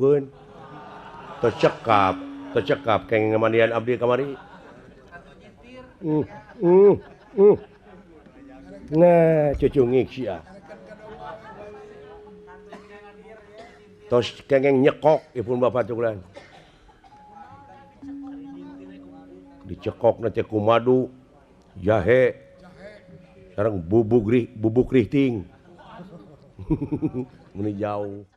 diadukeun. Tercekap, tercekap kenging mandian abdi kamari. Nah, cucungik sia. Tos kenging nyekok ipun bapak tukulan. Dicekok teh ku madu, jahe, sareng bubuk rihting. Meni jauh.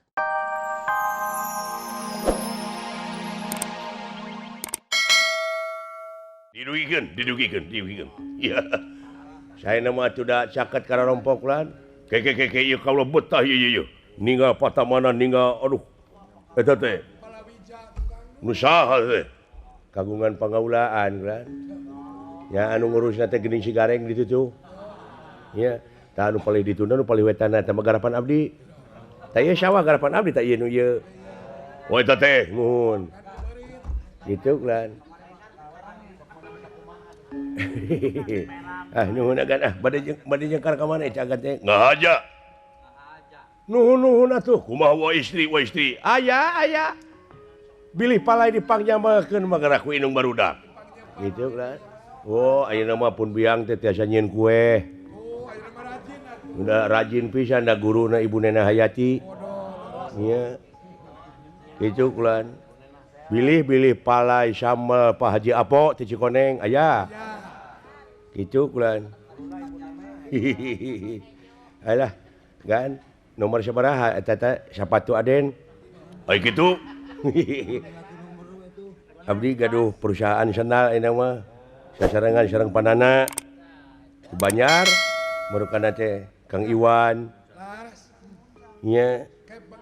Didugikeun. Iya. Saya nama sudah caket karena rompok lan. Keke ieu kaula betah ieu ieu. Ninggal patamana ninggal aduh. Eta teh. Nu saha teh? Kagungan pangaulaan kan. Ya anu ngurusna teh geuning si Gareng ditu tuh. Ya, tah anu palih dituna nu palih wetana teh garapan abdi. Tah ieu sawah garapan abdi tah ieu nu ieu. Oh eta teh nuhun. Gitu kan. Ah nuhun agan ah bade jengkar ka mana agan teh? Ngahaja. Nuhun atuh kumaha wa istri Aya. Bilih palai dipangjamakeun mah geura ku indung barudak. Gitu kan. Oh, ayeuna mah pun biang teh tiasa nyieun kue. Oh, ayeuna mah rajin atuh. Udah rajin pisan da guruna Ibu Nena Hayati. Nya. Gitu kan. Bilih-bilih palai sambel Pak Haji Apo ti Cikoneng aya. Gitu kan. Alah, kan nomor sabaraha eta teh sapatu Aden. Ai kitu. Abdi gaduh perusahaan sendal ayeuna mah. Sasarengan sareng panana. Di Banjar meureukanna teh Kang Iwan. Nya.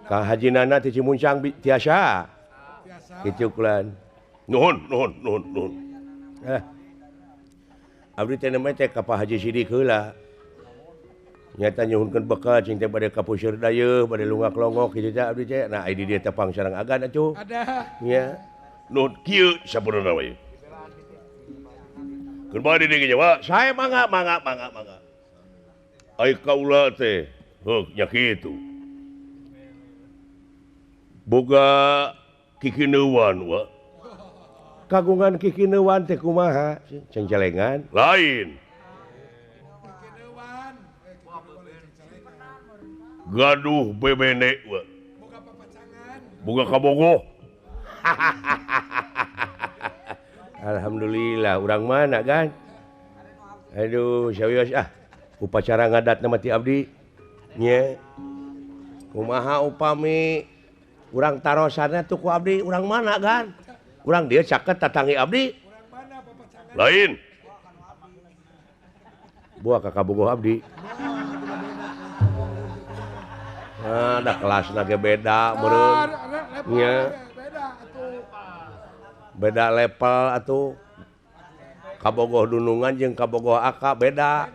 Kang Haji Nana ti Cimuncang tiasa. Gitu kulan. Nuhun. Abdi teh namanya teh ka Pak Haji Sidik heula. Nyata nyuhunkeun bekal cing teh bade ka Puseur Dayeuh, bade lungak-longok kitu teh abdi teh. Nah, ai di dieu teh pang sareng agan atuh. Ada. Nya. Nuhun kieu sabenerna we. Keur bade di dieu Pak. Sae mangga. Ai kaula teh heuh nya kitu. Boga kikineuan wa. Kagungan kikineuan teh kumaha? Cengcelengan? Lain. Gaduh bebene wa. Boga kabogoh. Alhamdulillah urang mana kan? Aduh, serius ah. Upacara ngadatna mah ti abdi. Nya. Kumaha upami urang tarosanna tuh ku abdi urang mana kan? Urang dia caket tatangi abdi. Lain. Buah ka kabogoh abdi. Nah, da kelasna ge beda meureun. Nya. Beda level atuh. Kabogoh dunungan jeung kabogoh aka beda.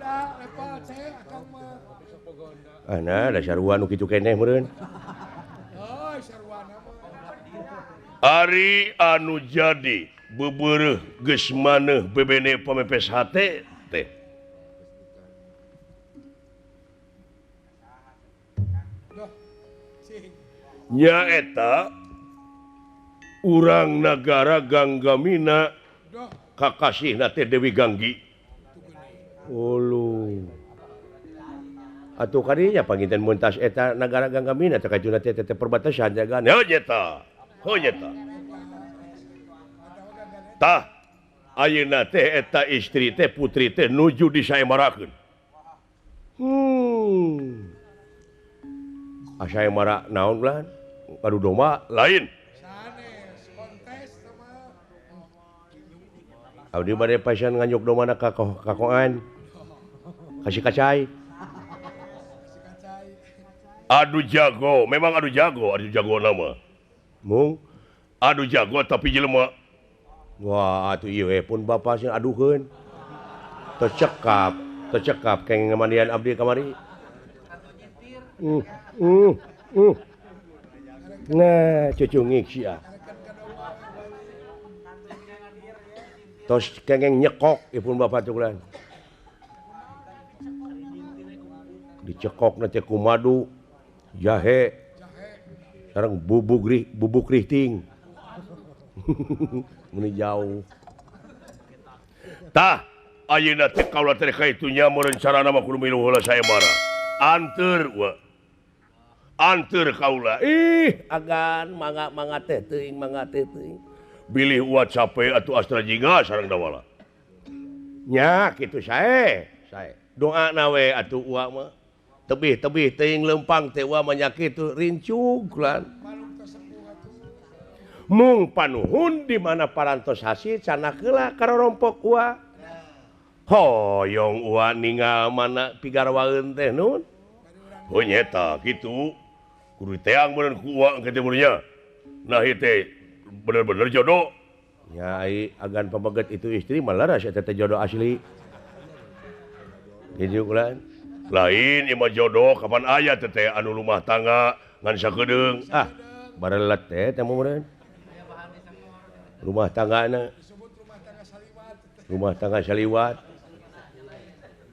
Ah nah, da sarua nu kitu keneh meureun. Ari anu jadi bebereuh geus maneuh bebene pamepes hate teh. Nyaeta urang nagara Ganggamina kakasihna teh Dewi Ganggi. Ulu. Atuh kadinya panginten muntas eta nagara Ganggamina teh kajuna teh teh perbatasan jagaan. Heuh nyeta. Heuh nyeta. Tah ayeuna teh eta istri teh putri teh nuju disaemarakeun. Asaemara naon lan? Adu domba lain. Abdi bade pasien nganjuk domba ka kakoan. Kasih kacai. Adu jago, memang adu jago nama. Mung adu jago tapi jelema. Wah, atuh ieu pun bapa sing adukeun. Tercekap kenging mandian abdi kamari. Nah, cucungik sia. Tos kenging nyekok ipun bapak tukulan. Dicekok teh ku madu, jahe, Sareng bubuk rihting. Meni jauh. Tah, ayeuna teh kaula teh ka itu nya meureun carana mah kudu milu heula sayembara. Anteur wa. Anteur kaula. Ih, agan mangga-mangga teh teuing, mangga teh teuing. Bilih uwa capek atuh Astra Jingga sareng Dawala. Nya kitu sae, sae. Doana we atuh uwa mah. Tebih-tebih teuing leumpang teh uwa mah nya kitu rincug lan. Mung panuhun di mana parantos hasil canak heula karorompok uwa. Hoyong uwa ningal mana pigarwaeun teh nun. Oh nyeta kitu. Kudu teang meureun ku uwa engke teh nya. Nah ieu teh bener-bener jodoh. Ya ai agan pameget itu istri mah leres eta teh jodoh asli. Kitu ulan. Lain ieu mah jodoh kapan aya teh teh anu rumah tangga ngan sakedeung. Ah, barelet teh teh meureun. Rumah tanggana. Rumah tangga saliwat.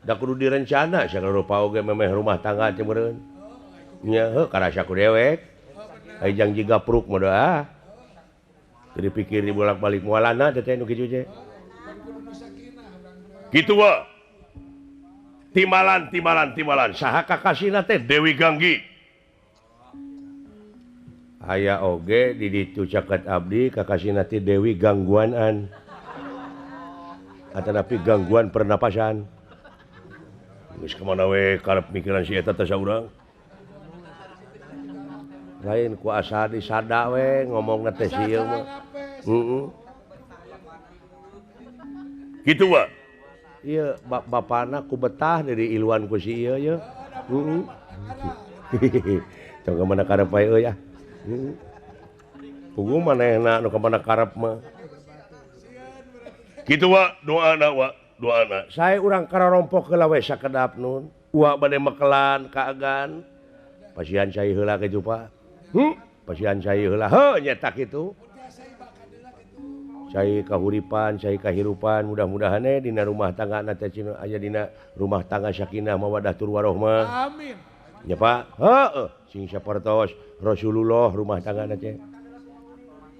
Da kudu direncana sagala rupa oge memeh rumah tangga teh meureun. Nya heuh karasa ku dewek. Ai jang jiga pruk mah ah. Jadi pikir dibolak-balik mualana teh teh nu kitu teh. Kitu wa. Timalan timalan timalan saha kakasina teh Dewi Ganggi. Aya oge di ditu caket abdi kakasina teh Dewi gangguanan. Atanapi gangguan pernapasan. Geus ka mana we karep mikiran si eta teh saurang. Lain ku asa disada we ngomongna teh si ieu mah. Heeh. Kitu wa. Ieu bapana ku betah dari iluan ku si ieu ye. Heeh. Tong ka mana karep wae euy ah. Heeh. Puguh manehna nu ka mana karep mah. Kitu wa doana wa doana. Sae urang kararompok heula we sakedap nun. Uwa bade mekelan ka agan. Pasihan cai heula kitu Pak. Pasihan cai heula heuh nyeta kitu. Cai kahuripan, cai kahirupan, mudah-mudahan dina rumah tangga na teh aya dina rumah tangga sakinah mawaddah tur warohmah. Amin. Nya Pak, heuh sing sapertos Rasulullah rumah tangga na teh.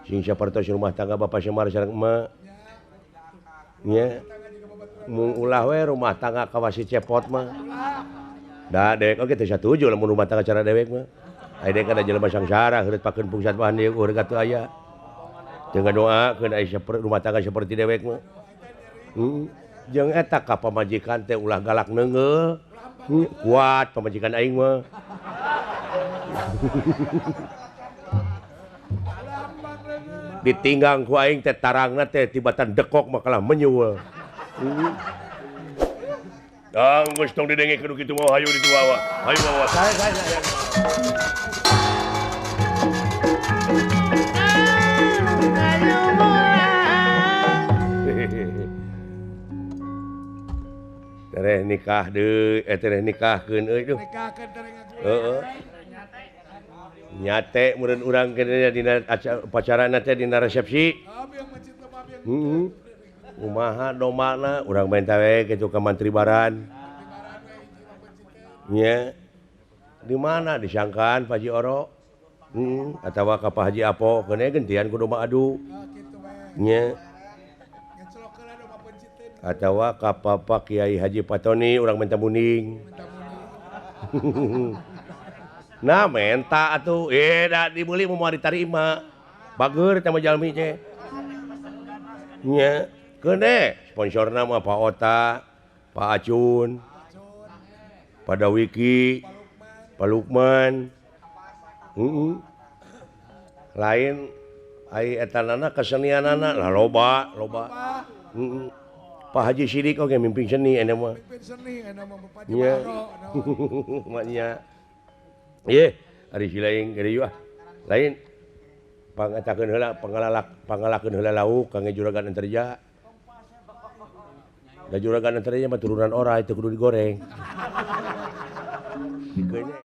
Sing sapertos rumah tangga Bapak Semar sareng emak. Nya mung ulah we rumah tangga kawasi cepot mah. Da dewek oge teu satuju lamun rumah tangga cara dewek mah. Aya dewek kada jelema sangsara heureut pakeun pungsat bahan deui urang katu aya. Teu ngadoakeun aya rumah tangga seperti dewek mah. Jeung eta ka pamajikan teh ulah galak neungeul. Kuat pamajikan aing mah. Ditinggang ku aing teh tarangna teh tibatan dekok mah kalah menyuul. Tang geus tong didengekeun nu kitu mah hayu ditu wawa. Hayu wawa. Sae sae sae. Tereh nikah deui, tereh nikahkeun euy duh. Nikahkeun tereh ngaguleng. Heeh. Nyate meureun urang kene dina upacarana teh dina resepsi. Heeh. Kumaha domana urang menta we kitu ka Mantri Baran. Nya. Di mana disangkaan Pak Haji Oro? Heeh, atawa ka Pak Haji Apo keun gentian ku domba adu. Nya. Atawa ka Papa Kiai Haji Patoni urang menta muning. Nah menta atuh da dibeli moal ditarima. Bager teh mah jalmi teh. Nya, keun deh sponsorna mah Pak Ota, Pak Acun, Pak Dawiki, Pak Lukman. Heeh. Lain ai etanana kesenianana lah loba, loba. Heeh. Pak Haji Sidik oge mimpin seni eta mah. Mimpin seni eta mah Pak Haji Baro. Nya. Ieu ari si lain gede ah. Lain pangatakeun heula pangalalak pangalakeun heula lauk kangge juragan Antarja. Da juragan Antarja mah turunan ora itu kudu digoreng. Dikeunye.